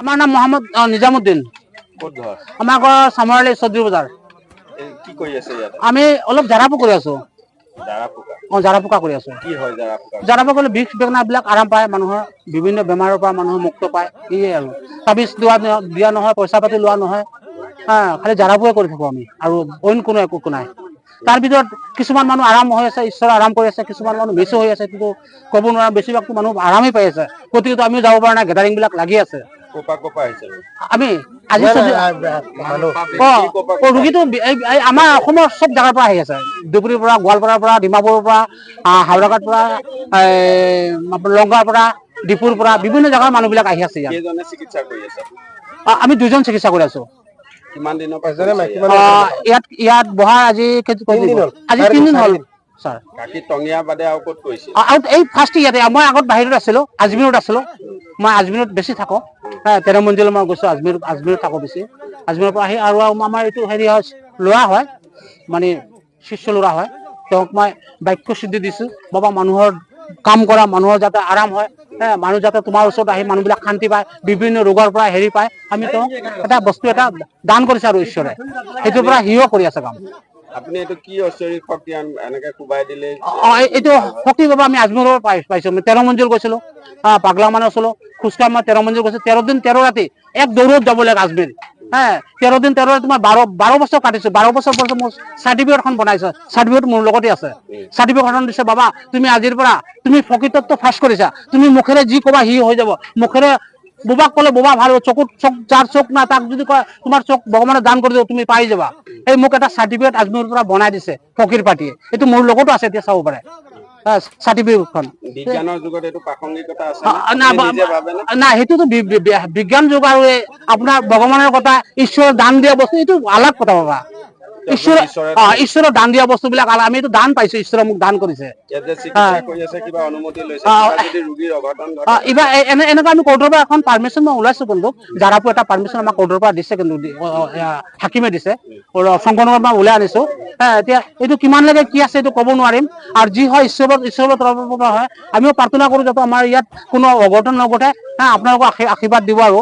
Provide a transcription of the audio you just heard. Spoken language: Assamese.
আমাৰ নাম মহম্মদ নিজামুদ্দিন। ক'ত ঘৰ? আমাৰ ঘৰ চামৰালি চৌধুৰী বজাৰ। এই কি কৰি আছে ইয়াত? আমি অলপ জৰা ফুক কৰি আছো। জাৰা ফুকা? অ, জৰা ফুকা কৰি আছো। কি হয় জাৰা ফুকা? জৰা ফুকা কৰিলে বিষ বেদনাবিলাক আৰাম পায়, মানুহৰ বিভিন্ন বেমাৰৰ পৰা মানুহ মুক্ত পায়। সেয়ে আৰু তাবিজ লোৱা দিয়া নহয়, পইচা পাতি লোৱা নহয়। হা, খালি জৰা ফুকে কৰি থাকো আমি আৰু অইন কোনো একো নাই। তাৰ ভিতৰত কিছুমান মানুহ আৰাম হৈ আছে, ঈশ্বৰ আৰাম কৰি আছে, কিছুমান মানুহ মিছো হৈ আছে, কিন্তু ক'ব নোৱাৰো। বেছিভাগতো মানুহ আৰামেই পাই আছে। গতিকে আমিও যাব পৰা নাই, গেডাৰিং বিলাক লাগি আছে। ক'পা আহিছে? আমি আজি অ ক'পা? অ, ৰোগীটো এই আমাৰ অসমৰ চব জেগাৰ পৰা আহি আছে। ধুবুৰীৰ পৰা, গোৱালপাৰাৰ পৰা, ডিমাপুৰৰ পৰা, হাওৰাঘাট পৰা, এই, আপোনাৰ লংকাৰ পৰা, ডিপুৰ পৰা বিভিন্ন জেগাৰ মানুহবিলাক আহি আছে ইয়াত। কেইজনে চিকিৎসা কৰি আছে? আমি দুজন চিকিৎসা কৰি আছো। কিমান দিনৰ পৰা কৰিছে ইয়াত? ইয়াত বহাৰ আজি আজি 3 দিন হ'ল ছাৰ। বাকী টঙীয়া বাদে আৰু ক'ত কৰিছে? আৰু এই ফাৰ্ষ্ট ইয়াতে। মই আগত বাহিৰত আছিলো, আজমিৰত আছিলো। মই আজমিৰত বেছি থাকো। হা, 13 মঞ্জিল মই গৈছো। আজমিৰত থাকো বেছি। আজমিৰৰ পৰা আহি আৰু আমাৰ এইটো হেৰি হয়, ল'ৰা হয়, মানে শিষ্য ল'ৰা হয়। তেওঁক মই বাক্য সিদ্ধি দিছো, বাবা, মানুহৰ কাম কৰা, মানুহৰ যাতে আৰাম হয়, হে, মানুহ যাতে তোমাৰ ওচৰত আহি মানুহবিলাক শান্তি পায়, বিভিন্ন ৰোগৰ পৰা হেৰি পায়। আমি তেওঁক এটা বস্তু এটা দান কৰিছে আৰু ঈশ্বৰে সেইটোৰ পৰা সিও কৰি আছে কাম। আপুনি এইটো কি ঐশ্বৰিক শক্তি এনেকে কোবাই দিলে? অ, এইটো শক্তি বাবা আমি আজমিৰৰ পৰা পাইছো। আমি 13 মঞ্জিল গৈছিলো, পাগলা মানুহ আছিলো, খোজকাঢ়ি মই 13 মঞ্জিল গৈছো। 13 দিন 13 ৰাতি এক দৌৰত যাব লাগে আজমিৰ। হে, 13 দিন 13 ৰাতি মই 12 বছৰ কাটিছো। 12 বছৰ পাছত মোৰ চাৰ্টিফিকেটখন বনাইছো। চাৰ্টিফিকেট মোৰ লগতে আছে। চাৰ্টিফিকেটখন দিছে, বাবা, তুমি আজিৰ পৰা তুমি ফকীৰত্ব ফাৰ্ষ্ট কৰিছা, তুমি মুখেৰে যি ক'বা সি হৈ যাব। মুখেৰে বোবাক ক'লে বোবা ভাল হ'ব। চকুত চক, যাৰ চক না, তাক যদি কয় তোমাৰ চক ভগৱানে দান কৰি দিব, তুমি পাই যাবা। এই মোক এটা চাৰ্টিফিকেট আজমিৰৰ পৰা বনাই দিছে ফকীৰ পাৰ্টিয়ে। এইটো মোৰ লগতো আছে, এতিয়া চাব পাৰে চাৰ্টিফিকেটখন। বিজ্ঞানৰ যুগত এইটো প্ৰাসংগিকতা আছে? না। নিজে ভাবে নে? না, সেইটোতো বিজ্ঞান যুগ আৰু এই আপোনাৰ ভগৱানৰ কথা, ঈশ্বৰৰ দান দিয়া বস্তু, এইটো আলাগ কথা বাবা। ঈশ্বৰ ঈশ্বৰে অ, ঈশ্বৰৰ দান দিয়া বস্তুবিলাক আলাগ। আমি এইটো দান পাইছো, ঈশ্বৰে মোক দান কৰিছে। ইয়াত যে চিকিৎসা কৰি আছে, কিবা অনুমতি লৈছে? কিবা যদি ৰোগীৰ অঘটন ঘটে? এইবাৰ এনেকুৱা আমি কোৰ্টৰ পৰা এখন পাৰ্মিশ্যন মই ওলাইছো, কিন্তু জাৰাপু এটা পাৰ্মিশ্যন আমাক কোৰ্টৰ পৰা দিছে, কিন্তু এয়া হাকিমে দিছে। শংকৰনগৰ পৰা ওলাই আনিছো। এতিয়া এইটো কিমান লাগে কি আছে এইটো ক'ব নোৱাৰিম। আৰু যি হয় ঈশ্বৰৰ তৰফৰ পৰা হয়। আমিও প্ৰাৰ্থনা কৰো যাতে আমাৰ ইয়াত কোনো অঘটন নঘটে। হা, আপোনালোকক আশীৰ্বাদ দিব আৰু।